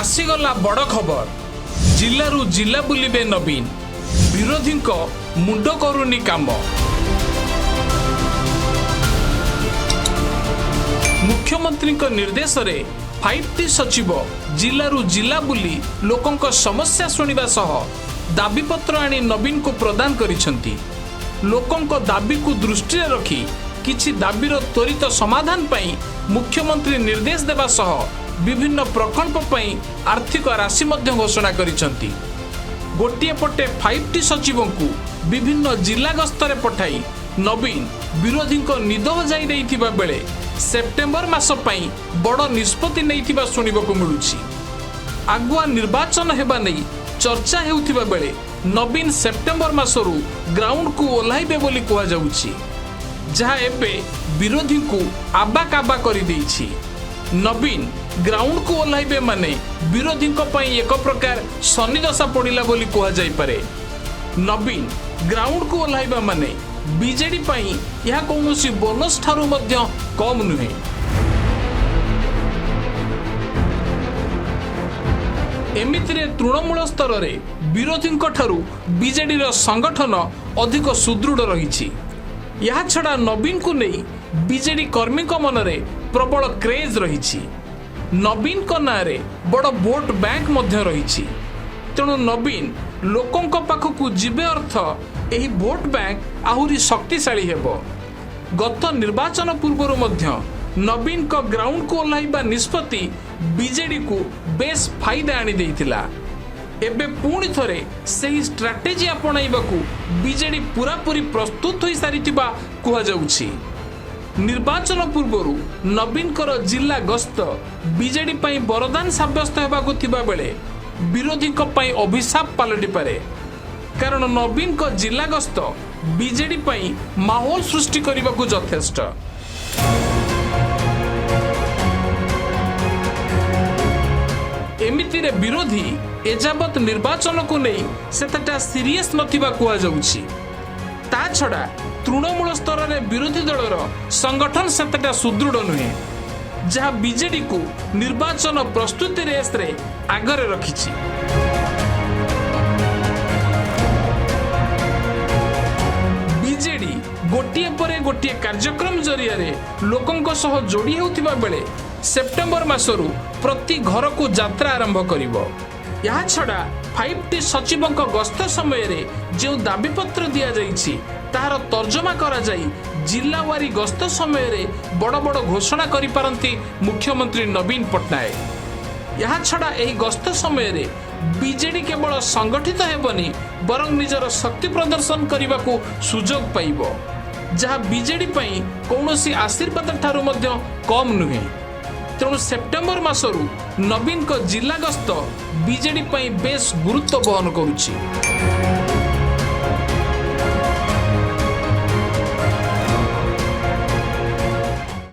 ଆସିଗଲା ବଡ଼ ଖବର। ଜିଲ୍ଲାରୁ ଜିଲ୍ଲା ବୁଲିବେ ନବୀନ, ବିରୋଧୀଙ୍କ ମୁଣ୍ଡ କରୁନି କାମ। ମୁଖ୍ୟମନ୍ତ୍ରୀଙ୍କ ନିର୍ଦ୍ଦେଶରେ 5ଟି ସଚିବ ଜିଲ୍ଲାରୁ ଜିଲ୍ଲା ବୁଲି ଲୋକଙ୍କ ସମସ୍ୟା ଶୁଣିବା ସହ ଦାବିପତ୍ର ଆଣି ନବୀନଙ୍କୁ ପ୍ରଦାନ କରିଛନ୍ତି। ଲୋକଙ୍କ ଦାବିକୁ ଦୃଷ୍ଟିରେ ରଖି କିଛି ଦାବିର ତ୍ୱରିତ ସମାଧାନ ପାଇଁ ମୁଖ୍ୟମନ୍ତ୍ରୀ ନିର୍ଦ୍ଦେଶ ଦେବା ସହ ବିଭିନ୍ନ ପ୍ରକଳ୍ପ ପାଇଁ ଆର୍ଥିକ ରାଶି ମଧ୍ୟ ଘୋଷଣା କରିଛନ୍ତି। ଗୋଟିଏ ପଟେ 5ଟି ସଚିବଙ୍କୁ ବିଭିନ୍ନ ଜିଲ୍ଲା ଗସ୍ତରେ ପଠାଇ ନବୀନ ବିରୋଧୀଙ୍କ ନିଦ ହଜାଇ ଦେଇଥିବା ବେଳେ ସେପ୍ଟେମ୍ବର ମାସ ପାଇଁ ବଡ଼ ନିଷ୍ପତ୍ତି ନେଇଥିବା ଶୁଣିବାକୁ ମିଳୁଛି। ଆଗୁଆ ନିର୍ବାଚନ ହେବା ନେଇ ଚର୍ଚ୍ଚା ହେଉଥିବା ବେଳେ ନବୀନ ସେପ୍ଟେମ୍ବର ମାସରୁ ଗ୍ରାଉଣ୍ଡକୁ ଓହ୍ଲାଇବେ ବୋଲି କୁହାଯାଉଛି, ଯାହା ଏବେ ବିରୋଧୀଙ୍କୁ ଆବାକାବା କରିଦେଇଛି। ନବୀନ ଗ୍ରାଉଣ୍ଡକୁ ଓହ୍ଲାଇବେ ମାନେ ବିରୋଧୀଙ୍କ ପାଇଁ ଏକ ପ୍ରକାର ଶନିଦଶା ପଡ଼ିଲା ବୋଲି କୁହାଯାଇପାରେ। ନବୀନ ଗ୍ରାଉଣ୍ଡକୁ ଓହ୍ଲାଇବା ମାନେ ବିଜେଡି ପାଇଁ ଏହା କୌଣସି ବୋନସ୍ ଠାରୁ ମଧ୍ୟ କମ୍ ନୁହେଁ। ଏମିତିରେ ତୃଣମୂଳ ସ୍ତରରେ ବିରୋଧୀଙ୍କ ଠାରୁ ବିଜେଡିର ସଂଗଠନ ଅଧିକ ସୁଦୃଢ଼ ରହିଛି। ଏହାଛଡ଼ା ନବୀନଙ୍କୁ ନେଇ ବିଜେଡି କର୍ମୀଙ୍କ ମନରେ ପ୍ରବଳ କ୍ରେଜ୍ ରହିଛି। ନବୀନଙ୍କ ନାଁରେ ବଡ଼ ଭୋଟ ବ୍ୟାଙ୍କ ମଧ୍ୟ ରହିଛି। ତେଣୁ ନବୀନ ଲୋକଙ୍କ ପାଖକୁ ଯିବେ ଅର୍ଥ ଏହି ଭୋଟ ବ୍ୟାଙ୍କ ଆହୁରି ଶକ୍ତିଶାଳୀ ହେବ। ଗତ ନିର୍ବାଚନ ପୂର୍ବରୁ ମଧ୍ୟ ନବୀନଙ୍କ ଗ୍ରାଉଣ୍ଡକୁ ଓହ୍ଲାଇବା ନିଷ୍ପତ୍ତି ବିଜେଡିକୁ ବେଶ୍ ଫାଇଦା ଆଣିଦେଇଥିଲା। ଏବେ ପୁଣି ଥରେ ସେହି ଷ୍ଟ୍ରାଟେଜି ଆପଣାଇବାକୁ ବିଜେଡି ପୂରାପୂରି ପ୍ରସ୍ତୁତ ହୋଇସାରିଥିବା କୁହାଯାଉଛି। ନିର୍ବାଚନ ପୂର୍ବରୁ ନବୀନଙ୍କର ଜିଲ୍ଲା ଗସ୍ତ ବିଜେଡି ପାଇଁ ବରଦାନ ସାବ୍ୟସ୍ତ ହେବାକୁ ଥିବାବେଳେ ବିରୋଧୀଙ୍କ ପାଇଁ ଅଭିଶାପ ପାଲଟିପାରେ। କାରଣ ନବୀନଙ୍କ ଜିଲ୍ଲା ଗସ୍ତ ବିଜେଡି ପାଇଁ ମାହୋଲ ସୃଷ୍ଟି କରିବାକୁ ଯଥେଷ୍ଟ। ଏମିତିରେ ବିରୋଧୀ ଏଯାବତ୍ ନିର୍ବାଚନକୁ ନେଇ ସେତେଟା ସିରିୟସ୍ ନଥିବା କୁହାଯାଉଛି। ତା ଛଡ଼ା ତୃଣମୂଳ ସ୍ତରରେ ବିରୋଧୀ ଦଳର ସଂଗଠନ ସେତେଟା ସୁଦୃଢ଼ ନୁହେଁ, ଯାହା ବିଜେଡିକୁ ନିର୍ବାଚନ ପ୍ରସ୍ତୁତି ରେସ୍ରେ ଆଗରେ ରଖିଛି। ବିଜେଡି ଗୋଟିଏ ପରେ ଗୋଟିଏ କାର୍ଯ୍ୟକ୍ରମ ଜରିଆରେ ଲୋକଙ୍କ ସହ ଯୋଡ଼ି ହେଉଥିବା ବେଳେ ସେପ୍ଟେମ୍ବର ମାସରୁ ପ୍ରତି ଘରକୁ ଯାତ୍ରା ଆରମ୍ଭ କରିବ। ଏହାଛଡ଼ା 5ଟି ସଚିବଙ୍କ ଗସ୍ତ ସମୟରେ ଯେଉଁ ଦାବିପତ୍ର ଦିଆଯାଇଛି, ତାହାର ତର୍ଜମା କରାଯାଇ ଜିଲ୍ଲାୱାରୀ ଗସ୍ତ ସମୟରେ ବଡ଼ ବଡ଼ ଘୋଷଣା କରିପାରନ୍ତି ମୁଖ୍ୟମନ୍ତ୍ରୀ ନବୀନ ପଟ୍ଟନାୟକ। ଏହାଛଡ଼ା ଏହି ଗସ୍ତ ସମୟରେ ବିଜେଡି କେବଳ ସଂଗଠିତ ହେବନି, ବରଂ ନିଜର ଶକ୍ତି ପ୍ରଦର୍ଶନ କରିବାକୁ ସୁଯୋଗ ପାଇବ, ଯାହା ବିଜେଡି ପାଇଁ କୌଣସି ଆଶୀର୍ବାଦ ଠାରୁ ମଧ୍ୟ କମ୍ ନୁହେଁ। ତେଣୁ ସେପ୍ଟେମ୍ବର ମାସରୁ ନବୀନଙ୍କ ଜିଲ୍ଲା ଗସ୍ତ ବିଜେଡି ପାଇଁ ବେଶ୍ ଗୁରୁତ୍ୱ ବହନ କରୁଛି।